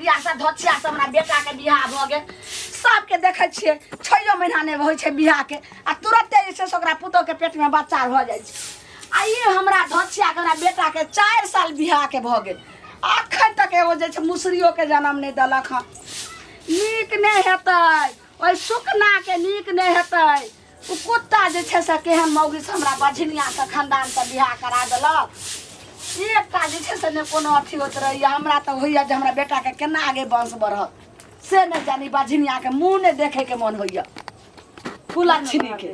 जहिया से धोछिया से हमरा बेटा के बियाह भऽ गेल, सबके देखै छियै 6 महीना नहि होइ छै बियाह के आ तुरते जे छै से ओकरा पुतोह के पेट में बच्चा भऽ जाइ छै। आ ई हमरा धोछिया के हमरा बेटा के 4 साल बियाह के भऽ गेल, अखन तक एगो जे छै मुसरियो के जन्म नहि देलक हँ। नीक नहि हेतै ओहि सुकना के, नीक नहि हेतै ओ कुत्ता जे छै से केहन मौगी से हमरा बझनिया के खानदान से बियाह करा देलक। एकटा जे छै से नहि कोनो अथी होइत रहैया। हमरा तऽ होइया जे हमरा बेटा के केना आगे वंश बढ़त से नहि जानी। बझनिया के मुँह नहि देखे के मन होइया। कुलक्षणी के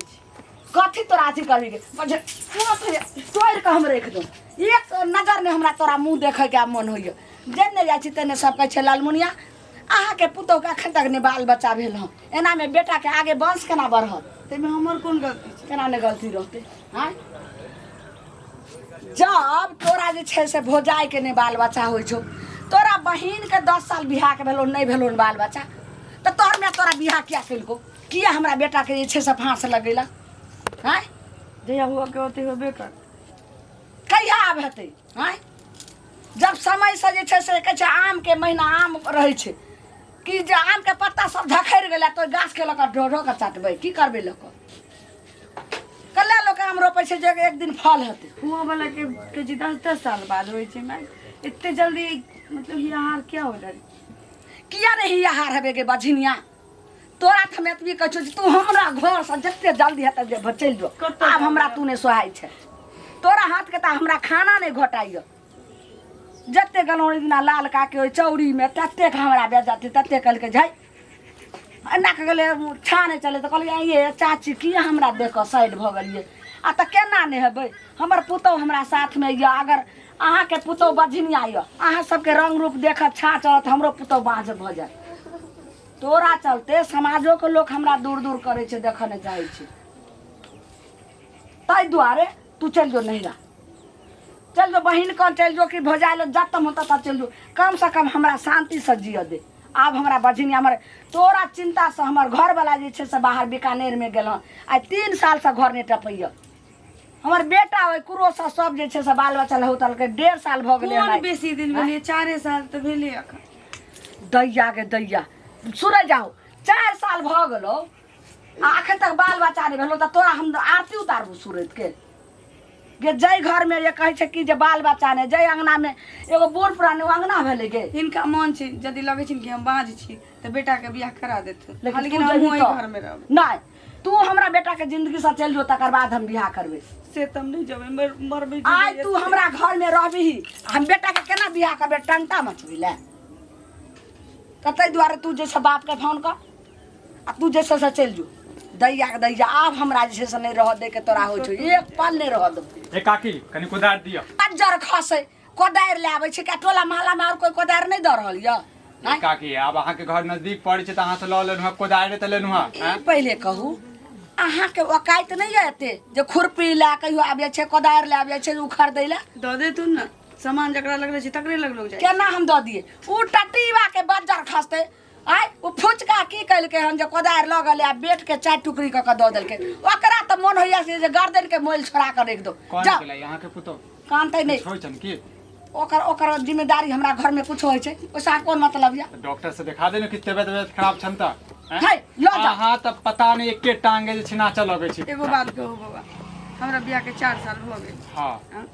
कथी तोरा अथी करबी के तोड़ि कऽ हम राखि दू। एक नजर नहि हमरा तोरा मुँह देखे के आब मन होइया। जेने जाइ छी तेने सब कहै छै लालमुनिया अहाँके पुतोहके अखन तक नहि बाल बच्चा भेल हँ, एनामे बेटाके आगे वंश केना बढ़त? ताहिमे हमर कोन गलती छै? केना नहि गलती रहतै? आँय, जब तोरा जे छै से भौजाइके नहि बाल बच्चा होइ छौ, तोरा बहिनके 10 साल बियाहके भेलौ नहि भेलौ बाल बच्चा, तऽ तोहर माय तोरा बियाह किया केलकौ? किया हमरा बेटाके जे छै से फाँस लगेलक? आँय, जहिया हुअ के होतै होबे कर। कहिया आब हेतै? आँय, जब समयसँ जे छै से कहै छै आमके महीना आम रहै छै कि जे आमके पत्ता सब झखड़ि गेलै तऽ ओहि गाछके लऽ कऽ ढो ढो कऽ चटबै की करबै लऽ कऽ? कल्ला लोक आम रोपै छै जे एक दिन फल हेतै। हुआँ वाला के कहै छै 10-10 साल बाद होइ छै माय, एते जल्दी मतलब हियाहार क्या हो जाइ? किया नहि हियाहार हेबै गे बझिनिया? तोरा तऽ हम एतबी कहै छियौ जे तू हमरा घरसँ जते जल्दी हेतै जे चलि जो। कतऽ आब हमरा जाउ? तू नहि सोहाइ छै। तोरा हाथके तऽ हमरा खाना नहि घोटाइए। जते गेलहुँ ओहि दिना लाल काके ओहि चौरीमे ततेक हमरा बेज्जती, ततेक कहलकै झै एना कऽ गेलै छाने चलै। तऽ कहलियै ये चाची किया हमरा देख कऽ साइड भऽ गेलियै? आ तऽ केना नहि हेबै? हमर पुतहु हमरा साथमे यऽ। अगर अहाँके पुतहु बझिनिया यऽ, अहाँ सबके रंग रूप देखत छा चढ़त, हमरो पुतहु बाँझ भऽ जायत। तोरा चलते समाजोके लोक हमरा दूर दूर करै छै, देखऽ नहि चाहै छै। ताहि दुआरे तू चलि जो नैहरा, चलि जो बहिन कन, चलि जो कि भौजाइ लग, जतऽ मन ततऽ चलि जो, कमसँ कम हमरा शान्तिसँ जियऽ दे। आब हमरा बझिनी हमर तोरा चिन्तासँ हमर घरवला जे छै से बाहर बीकानेरमे गेल हँ, आइ 3 सालसँ घर नहि टपैए। हमर बेटा ओहि कुरोसँ सब जे छै से बाल बच्चा लहुतलकै, 1.5 साल भऽ गेलै कोन बेसी दिन भेलै? 4 साल तऽ भेलै अखन। दैया के दैया सुनै जाओ, 4 साल भऽ गेलौ आ अखन तक बाल बच्चा नहि भेलौ, तऽ तोरा हम आरती उतारबू सूरज के? गे जाहि घरमे जे कहै छै कि जे बाल बच्चा नहि, जाहि अङ्गनामे एगो बूढ़ पुरान ओ अङ्गना भेलै गे। हिनका मन छै यदि लगै छै कि हम बाँझ छी तऽ बेटाके बियाह करा देथुन, लेकिन लेकिन तू हमहूँ जेबही एहि तऽ घरमे रहबै। नहि, तू हमरा बेटाके जिंदगीसँ चलि जो, तकर बाद हम बियाह करबै। से तऽ हम नहि जेबै, मरबै आइ जिबै तू एतै। हमरा घरमे रहबिही, हम बेटाके केना बियाह करबै? टंटा मचबै लए? तऽ ताहि दुआरे तू जे छै बापके फोन कर आ तू जे छै से चलि जो। दैया के दैया, आब हमरा जे छै से नहि रहऽ दैके तोरा होइ छौ, एक पल नहि रहऽ देबौ। ए काकी, कनि कोदारि दिअ। अज्जर खसै कोदारि लए आबै छै क्या? टोला मोहल्लामे आओर कोइ कोदारि नहि दऽ रहल यऽ? ए काकी, आब अहाँके घर नजदीक पड़ै छै तऽ अहाँ से लऽ लेलहुँ हँ कोदारि, तऽ लेलहुँ हँ। ई पहिले कहू, अहाँके औकाइत नहि यऽ एते जे खुरपी लए कहियो आबि जाइ छै, कोदारि लए आबि जाइ छै उखड़ दै लए? दऽ देथुन ने, सामान जकरा लग रहै छै तकरे लग लोग जाइ। केना हम दऽ दियै? ओ टटीबा के बज्जर खसतै। आइ ओ फुचका की केलकै हन जे कोदारि लऽ गेलै आ बेट के 4 टुकड़ी कऽ कऽ दऽ देलकै। ओकरा तऽ मोन होइया से जे गर्दन के मोल छोड़ा कऽ राखि दो। कोन जाउ। गेलै अहाँके पुतोह? कानतै नहि। होइ छनि की ओकर ओकर जिम्मेदारी हमरा घर में कुछ होइ छै ओहिसँ अहाँ कोन मतलब यऽ? तऽ डॉक्टर से देखा दे ने कि तबियत तबियत खराब छनि तऽ आँय? है, लऽ जाउ। अहाँ तऽ पता नहि एके टांगे जे छै नाचऽ लगै छै। एगो बात कहू बाबा, हमरा बियाहके 4 साल भऽ गेल। हँ। आँ?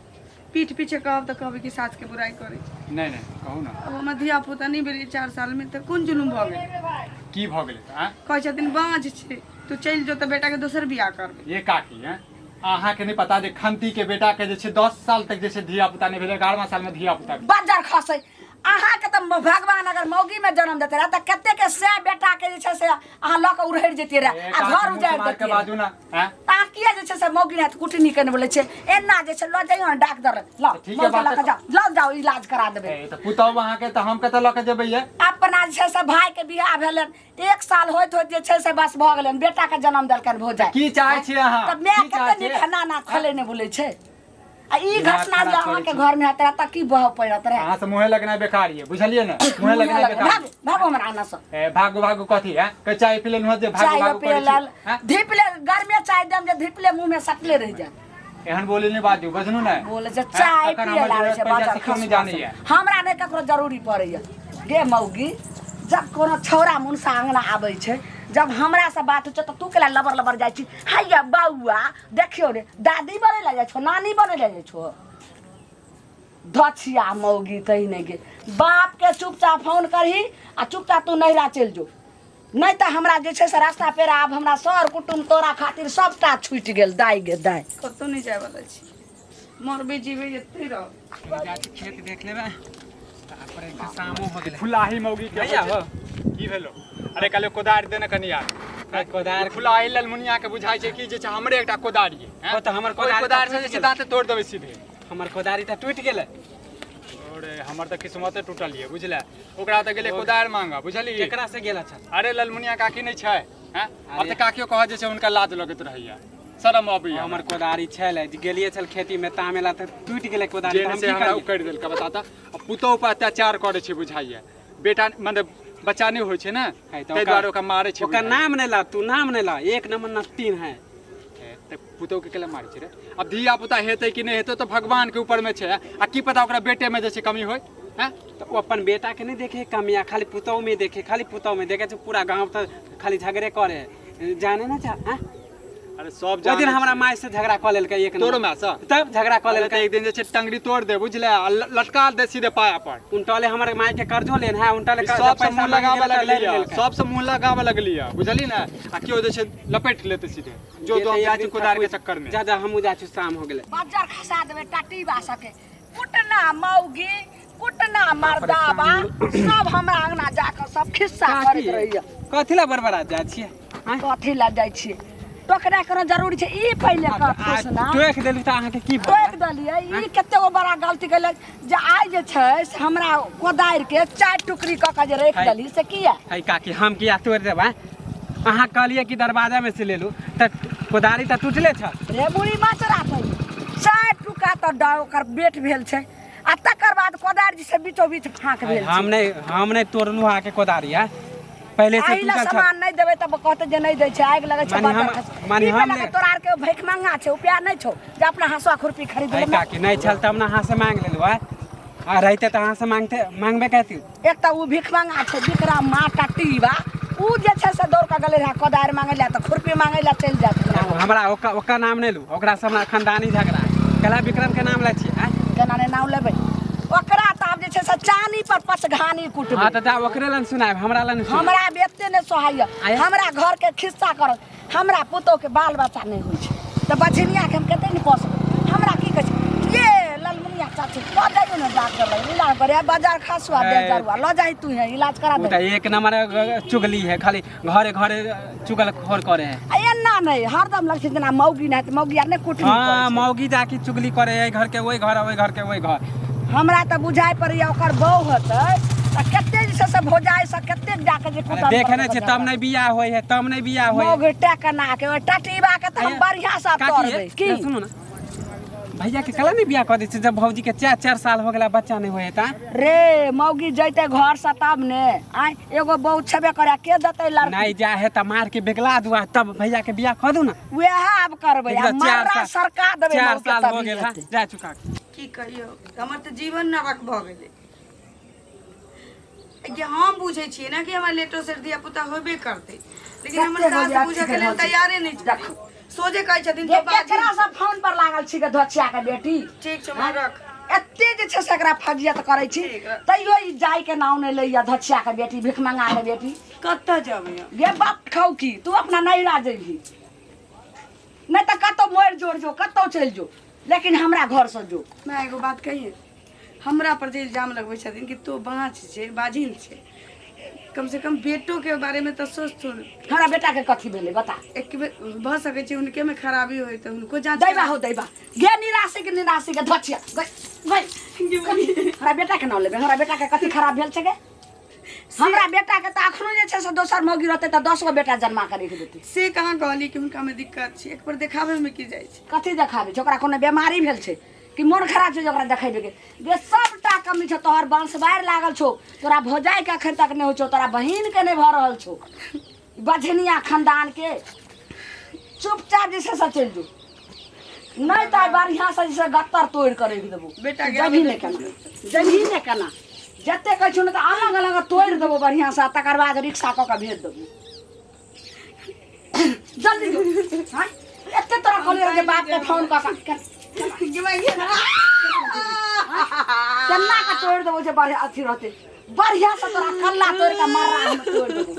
पीठ पीछे कहब तऽ कहबै कि सासके बुराइ करै छै। नहि नहि, कहू ने। आब हमर धिया पुता नहि भेलै 4 सालमे तऽ कोन जुलुम भऽ गेलै? की भऽ गेलै तऽ आँय? कहै छथिन बाँझ छै, तू चलि जो तऽ बेटाके दोसर बियाह करबै। ये काकी, हैं अहाँके नहि पता जे खंती के बेटा के जे छै 10 साल तक जे छै धिया पुता नहि भेलै, 11वां साल में धिया पुता भेलै। बज्जर खसै, अहाँके तऽ भगवान अगर मौगी में जन्म देते रहे तऽ कते के सै बेटा के जे छै से अहाँ लऽ कऽ उड़हरि जैतियै रहे ए, आ काकी, घर मुँह उजाड़ि मार के देतियै रहे। बाजू ना, हैं? तऽ अहाँ किया जे छै से मौगी रहत कुटनी केने बोलै छै एना जे छै लऽ जइयौ ने डाक्टर लऽ, ठीक है, मौगी बात लऽ कऽ तऽ जाउ, लऽ जाउ, इलाज करा देबै। ए, तऽ पुतहु अहाँके तऽ हम कतऽ लऽ के जेबै ये? अपना जे छै से भाय के बियाह भेलनि, 1 साल होइत होइत जे छै से बस भऽ गेलनि, बेटा के जन्म देलकनि भौजाइ। की चाहै छियै अहाँ? तऽ माय की चाहै कते नीक छियै? नाना खोले नहि बोलै छै। आ ई दिमाग घटना जे खराब करै अहाँके छी। घर में हेतै तऽ की बह पड़त रहे? अहाँ से मुँहे लगनाइ बेकार ये, बुझलियै ने? मुँहे लगनाइ बेकार। भागू भागू हमरा आना से। ए भागू भागू कथी है? के चाय पी लेलहुँ जे भागू चाय भागू पिए करै लेल छी? हैं? धीपले गर्मे चाय देम जे धीपले मुँह में सटले रहि जायत। एहन बोली नहि बाजू, बुझलहुँ ने? बोले छै हैं? चाय तखन पिए हमर लागे जरूरत छै पड़ि जायत बाजार से केओ नहि खसुआ जानैए। से। हमरा नहि ककरो जरूरी पड़ैया। गे मौगी, जब कोनो छौड़ा मुनसा अङ्गना आबै छै, जब हमरासँ बात होइ छै तऽ तू केला लबर लबर जाइ छी? हैया बौआ, देखियौ रे, दादी बनै लए जाइ छौ, नानी बनै लए जाइ छौ? धछिया मौगी तही नहि गे। बापके चुपचाप फोन करही आ चुपचाप तू नैहरा चलि जो, नहि तऽ हमरा जे छै से रास्ता पेरा आब हमरा सर कुटुम तोरा खातिर सबटा छुटि गेल। दाइ गे दाइ, कतहु नहि जायवला छी, मरबै जीबै एतहि रहब। जाइ छी खेत देख लेबै, तापर एक शामो हो गेलै। फुलाही मौगी के भैया हो। की भेलो? अरे कहले कोदारि देने कनि यार। अरे कोदारि। फुलाही ललमुनिया के बुझाइ छै कि जे छै हमरे एकटा कोदारि ये, हैं? ओ तऽ हमर ओहि कोदारि कोदारि तऽ से जे टूटि छै गेल। दाँते तोड़ि देबै सीधे। हमर कोदारि तऽ टूटि गेलै। अरे हमर तऽ किस्मते टूटल ये, बुझले? ओकरा तऽ गेलै कोदारि मांगऽ, बुझली? केकरा से गेल छल? अरे ललमुनिया काकी नहि छै, हैं? आब अरे। तऽ काकियो कहऽ जे छै हुनका लाज लगैत रहैया, शरम अबैया। हमर कोदारी छल, गेलिए छल खेती में तामेला तऽ टूटि गेलै कोदारी। जे तऽ नहि हम से की हमरा करियै? उकड़ि देलकै, बता तऽ। आ पुतोहु पर अत्याचार करै छै बुझाइया, बेटा मतलब बच्चा नहि होइ छै ने, है तऽ ताहि दुआरे ओकरा मारै छै ओकर बुझाइया। नाम नहि ला, तू नाम नहि ला, एक नंबर नस्तीन है। ए, तऽ पुतोहु के केला मारै छै रे? आब धिया पुता हेतै कि नहि हेतै तऽ भगवान के ऊपर मे छै, आ की पता ओकरा बेटे मे जे छै कमी होय, हैं? तऽ ओ अपन बेटा के नहि देखे कमिया, खाली पुतोहु में देखे, खाली पुतोहु में देखे छै। पूरा गांव तऽ खाली झगड़े करे है, जाने ना जा, हैं? अरे सब ओहि दिन जानै हमरा छियै। माय से झगड़ा कऽ लेलकै एक तोरो नंबर। माय सँ? तब झगड़ा कऽ अरे तऽ लेलकै। एक दिन जे छै टंगड़ी तोड़ दे, बुझले? आ लटका दे सीधे पाया पर। उनटले हमर माय के कर्जो लेन है, उनटले ई सबसँ पैसा मुँह मांगे लगाबऽ गेलै तऽ लड़ि लगलियै, लेलकै। सबसँ मुँह लगाबऽ लगलियै, बुझली ने? आ केओ जे छै लपेट लेतै सीधे जो जे जो तऽ हम एक जाइ छी दिन कोदारि के थकुचि- चक्कर में। जा जा, हमहूँ जाइ छी, शाम हो गेलै। बज्जर खसा देबै टटीबा सके। कुटना मौगी, कुटना मर्दाबा, सब हमरा अंगना जाकऽ सब खिस्सा करैत रहैया। कथी ला बड़बड़ा जाइ छियै, आँय? कथी लए जाइ छियै, टोकनाइ कोनो जरूरी छै? ई पहिले आ कह ना। टोकि देलहुँ तऽ अहाँके की भऽ टोकि गेल? देलियै, ई कते गो बड़ा गलती केलक जे आइ जे छै से हमरा कोदारि के चारि टुकड़ी कऽ के जे राखि है। देली से किया? है काकी, हम किया तोड़ि देबै? अहाँ कहलियै कि दरवाजामे से लेलू तऽ कोदारी तऽ टूटले छल। रे बुढ़ी माचरा, पहिले चारि टुका तऽ ओकर बेट भेल छै आ तकर बाद कोदारि जे छै बीचो बीच फाँक है, भेल हम छै। नहि, हम नहि तोड़लहुँ अहाँके कोदारी है, पहिले से एहि ला टूटल छल। सामान नहि देबै तब कहते जे नहि दै छै, आगि लगै छै। माने बज्जर माने ई हम पहिले नहि- तोरा आरके भैख मंगा छै, उपाय नहि छौ जे अपना हँसुआ खुरपी खरीद है लेबै? काकी, नहि छल तब ने अहाँ से मांगि लेलहुँ है, आ रहिते तऽ अहाँ से मांगते मांगबे करती। एक तऽ ओ भीख मंगा छै विक्रम मा टटीबा, उ जे छै से दौड़ कऽ गेलै रहए कोदारि मांगै लए तऽ खुरपी मांगै लए चलि जायत हमरा। हमरा ओकर ओकर नाम नहि लू, ओकरा से हमरा खानदानी झगड़ा है। कहला विक्रम के नाम लै छियै, आँय? केना नहि नाम लेबै ओकरा? तऽ आब जे छै से चानी पर पचघानी कुटबै। हाँ तऽ जा, ओकरे लग सुनायब, हमरा लग नहि सुनायब। हमरा आब एते नहि सोहाइए। आया? हमरा घरके खिस्सा करत, हमरा पुतोहके बाल बच्चा नहि होइ छै तऽ बझनियाके हम कते नहि पोसबै? हमरा की कहै छै ये ललमुनिया चाची, लऽ जाइयो ने डॉक्टर लग, इलाज करे, बाजार खसुआ ए, बेजरुआ लऽ जाही तू है, इलाज करा ओ दे। तऽ एक नंबर चुगली है, खाली घरे घरे चुगल खोर करे है। आ एना नहि हरदम लगै छै जेना मौगी नहि तऽ मौगी आर नहि कुटनी हाँ करै छै। मौगी जाके चुगली करे है, घर के ओहि घर, ओहि घर के ओहि घर। हमरा तऽ बुझाइ पड़ैया ओकर बहू हेतै तऽ कते जे छै से भौजाइ से कते जाके जे अरे कुटन देखे नहि छै तब नहि बियाह होइ है, तब नहि बियाह होइ है। मौगी टेकना के ओहि टटीबा के तऽ हम आया, बढ़िआँ से काकी तोड़बै की। ये, सुनू ना, भैया के कला नहीं बियाह कर दै छै जब भौजी के चार चार साल हो गेला बच्चा नहीं होए ता? रे मौगी जैते घर से तब ने। आय एगो बहू छेबे करे, के देतै लड़की? नहीं जा है तऽ मार के बेगला दुआ, तब भैया के बियाह कर दू ना। वएह आब करबै आ देखियौ, चार मर्रा साल- सरका देबै चार मौके साल हो तभी गेल है। हेतै। जा चुका। की कहियौ, हमर तऽ जीवन नरक भऽ गेलै। कि हम बुझै छियै ने कि हमरा लेटो सेट धिया पुता होबे करतै, लेकिन हमर कते सास बजे बुझऽ के अथी लेल भेल छै। तैयारे नहि छथिन। देखू। सोझे कहै छथिन जे तो बाजी। केकरा से फोन पर लागल छी के धोचिया के बेटी? ठीक छै माँ, रख। एते जे छै से एकरा फजियत करै छी ठीक रख। तैयो ई जाय के नाम नहि लैया, धोचिया के बेटी, भिखमंगा के बेटी। कतऽ जेबै हम? गे बाप खाउ की, तू अपना नैहरा जइबही, नहि तऽ कतौ मरि जोड़ जो, कतौ चलि जो, लेकिन हमरा घरसँ जो। माँ, एगो बात कहिए, हमरा पर जे इल्जाम लगबै छथिन कि तू बाँझ छै, बाझिन छै, कम से कम बेटो के बारे में तऽ सोचथुन। हमरा बेटा के कथी भेलै बता? एक बेर भऽ सकै छै हुनके में खराबी होय तऽ हुनको जाँच दैबा करा। हो दैबा गे, निराशी के निराशी के धचिया गई गई, हमरा बेटा के नाम लेबै? हमरा बेटा के कथी खराब भेल छै गे? हमरा बेटा के तऽ अखनो जे छै से दोसर मौगी रहतै तऽ 10 गो बेटा जन्मा के रखि देतै। से कहाँ कहली कि हुनका में दिक्कत छै? एक बार देखाबै में की जाइ छै? कथी देखाबै छै? ओकरा कोनो बेमारी भेल छै कि मोन खराब छै जे ओकरा देखेबै के? गे सबटा कमी छौ तोहर, बांसबारि लागल छौ तोरा, भौजाइ के अखन तक नहि होइ छौ, तोरा बहिन के नहि भऽ रहल छौ, बझनिया खानदान के। चुपचाप जे छै से चलि जो, नहि तऽ बढ़िआँ से जे छै गत्तर तोड़ि कऽ राखि देबौ। बेटा के जबही नहि केना, जबही नहि केना। जते कहै छौ ने तऽ अलग अलग तोड़ि देबो बढ़िआँ से तकर बाद रिक्शा कऽ कऽ भेज देबो जल्दी जो हाँ? एते तोरा कहलियै जे बाप के फोन कऽ कऽ केना के तोड़ि देबो जे बढ़िया अथी रहतै बढ़िया से तोरा कल्ला तोड़ि कऽ मर्रा हम तोड़ि देबो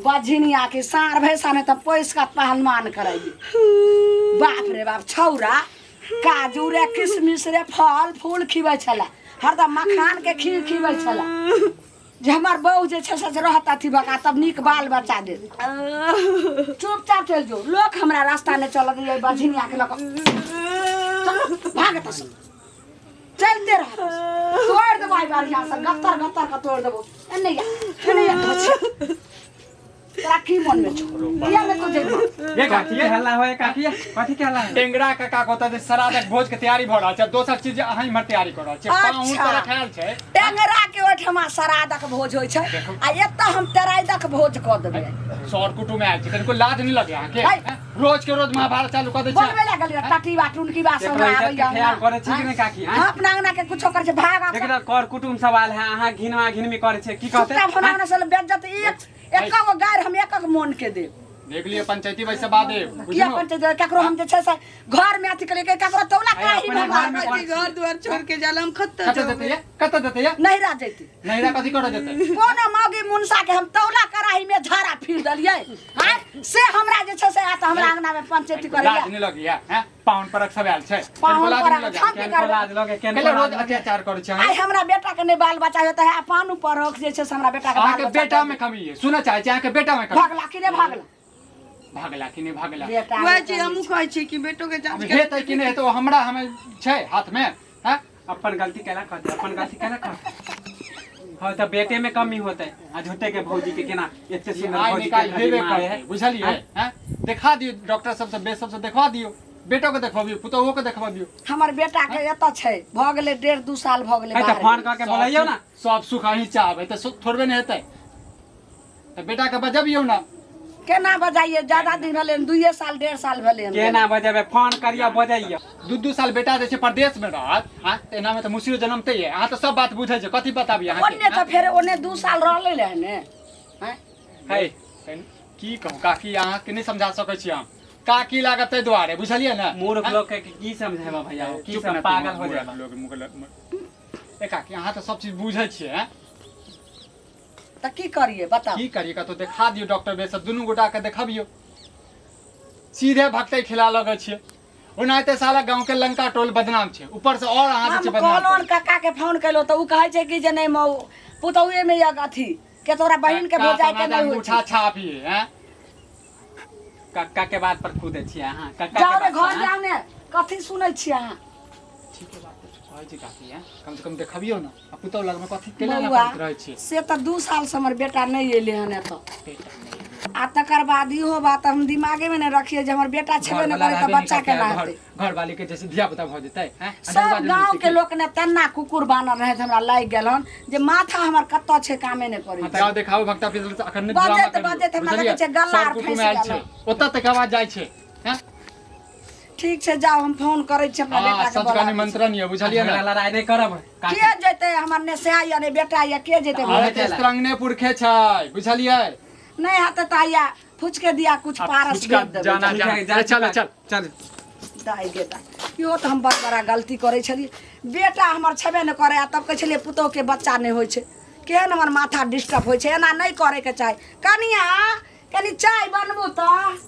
बझिनिया के साँढ़ भैंसा नहि तऽ पैस कऽ पहलवान कराइए बाप रे बाप छौरा काजू रे किशमिश रे फल फूल खिबै छलै हरदम मखान के खीर खिबै छलै जे हमर बहू जे छै से रहत अथी बका तब नीक बाल बच्चा देत चुपचाप चलि जो लोक हमरा रास्ता नहि चलऽ दैए बझिनिया के लऽ कऽ चल भाग एतऽ से चलते रह तोड़ि देबो आइ बढ़िआँ से गत्तर गत्तर के तोड़ि देबो एने या एने या तोरा की मन में छौ किया ने तू जेबी ये काकी कथी हल्ला होय काकी कथी के हल्ला होय? टेंगरा काका को तऽ श्राद्धक भोज के तैयारी भऽ रहल छै दोसर चीज अहाँ इम्हर तैयारी कऽ रहल छियै पाहुन अच्छा। तऽ रखायल छै टेंगरा के ओहिठमा श्राद्धक भोज होइ छै आ एतऽ हम तेराइदक भोज कऽ देबै सर कुटुम आयल छै कनिको लाज नहि लगे अहाँके है। हैं? रोज के रोज महाभारत चालू कऽ दै छै बोलबे लागल रे टटीबा टुनकीबा सब देखो, इज्जत के आबैया ख्याल करै छी कि नहि काकी, हाँ हाँ? अपना अंगना के कुछो करै छै भाग देखियौ कर कुटुम सवाल है अहाँ घिनवा घिनमी करै छै की कहते चुपचाप होना होना से बेज्जत एक एक गो गारि हम एक एक मोन के देब देख लियौ पंचायती वैसे बादे किया बुझलहुँ पंचायत देबै? ककरो हम जे छै से घर में अथी करियै ककरो तौला अरे काही अपने भगवान घर में कथी घर द्वार छोड़ के जाला हम खत्ता कतऽ जेतै ये कतऽ जेतै ये नहीं रह जैती नैहरा कथी करऽ जेतै कोनो मौगी मुनसा के हम तौला कड़ाही में झाड़ा फिर देलियै आँय से हमरा जे छै से आत हमरा अंगना में पंचायती लाज करैया नहि लगैया हैं पाहुन परक सब आयल छै पाहुन कनिको लाज नहि परक लगैया हम केन को लाज लगे केन कैला को रोज लाज लगे? अत्याचार करै छै आइ अहाँ हमरा बेटा के नहि बाल बच्चा हेतै आ पानु परक जे छै से हमरा बेटा के बाल अहाँके बच्चा बेटा में कमी है सुनऽ चाहै छी अहाँके बेटा में कमी भगला कि नहि भगला भागला कि नहि भागला बेटा वएह चीज हमहूँ कहै छी कि बेटो के अब जाँच हेतै कि नहि हेतै ओ हमरा हमे छै हाथ में हैं अपन गलती केला कहते अपन गलती केला कहते हाँ तो बेटे में कमी होते आ झूठे के भौजी के केना एते सुंदर आइ भौजी के निकाल खाली हेबे मारे करतै है बुझलियै हैं देखा दियौ डॉक्टर सबसँ बेस सबसँ देखवा दियौ बेटो के देखबबियौ पुतोहुओ के देखबबियौ हमर बेटा के एतऽ छै भऽ गेलै 1.5 2 साल भऽ गेलै है तो बाहर फोन गेल। करके बोलाइयो ना सब सुख अहीं चाहबै तऽ थोड़बे नहि हेतै तऽ बेटा के बजबियौ ना केना बजाइए ज्यादा दिन भेलै हन, 2 साल 1.5 साल भेलै हन। केना बजेबे फोन करियो बजाइयो दू दू साल बेटा जे छै परदेश में रहत हाँ तऽ एनामे तऽ मुसियो जनमते है अहाँ तऽ सब बात बुझै छै कथी बताबी अहाँके ओन्ने तऽ फेर ओन्ने 2 साल रहलै रहै ने आँय? है की कहू काकी अहाँके नहि समझा सकै छी हम काकी लागत ताहि दुआरे बुझलियै ने मूर्ख लोग के की समझेबा भैया की चुप सब ना पागल हो मूर्ख जाएबा लोग ए काकी अहाँ तऽ सब चीज बुझै छियै हैं? तऽ की करियै बताउ की करियै कतौ देखा दियौ डॉक्टर बेस दुनू गोटा के देखबियौ सीधे भक्तै खिला लगै छियै ओनाहिते साला गांव के लंका टोल बदनाम छै ऊपर से और अहाँ जे हम छै बदनाम कहलहुँ कक्का के फोन केलहुँ तऽ ओ कहै छै कि जे नहि मौ पुतहुए मे यऽ अथी के तोरा बहिन के कक्का भौजाई के समाज नहि होइ अंगूठा छै छाप ये हैं कक्का के बात पर कूदे छियै अहाँ कक्का जाओ के रे बात पर, घर जाओ ने कथी सुनै छियै अहाँ ठीक है बात कहै छी काकी हैं कम से कम देखबियौ ने आ पुतहु लगमे कथी केना ने बौआ करैत रहै छी से तऽ 2 साल से हमर बेटा नहि एलै हन एतऽ आ तकर बाद इहो बात हम दिमागेमे नहि रखियै जे हमर बेटा छेबे नहि घरवाला करै तऽ रहबे नहि बच्चा करतै, केना घर हेतै घरवाली के जैसे धिया पुता भऽ जेतै हैं सब गाँव के लोक ने तेना कुकुर बानल रहै हमरा लागि गेल हन जे माथा हमर कतऽ छै कामे नहि करै छै। जाओ देखाओ भक्ता पिसल से अखन नहि बजैत ड्रामा करियौ, बजैत हमरा बुझलियै? लगै छै गला सर आर कुटुम फँसि आयल गेल छै ओतऽ तक आवाज जाइ छै हैं ठीक छै जाउ हम फोन करै छी अपना हाँ बेटा के सच का बोलाबै छी। निमंत्रण यऽ बुझलियै झगड़ा ने लड़ाई नहि करब काकी के जेतै हमर ने सएह यऽ ने बेटा यऽ के जेतै अरे तऽ स्त्रंगने पुरखे छै बुझलियै नहि हेतै तऽ आइया फुचके दिया कुछ आ पारस फुचका भेज देबै जाना ठीक है, जाना चल चल चल दाइ गे दाइ इहो तऽ हम बड़ बड़ा गलती करै छलियै बेटा हमर छेबे नहि करै आ तब कहै छलियै पुतोहुके बच्चा नहि होइ छै केहन हमर माथा डिस्टर्ब होइ छै एना नहि करैके चाही कनिया कनि चाय बनबू तऽ।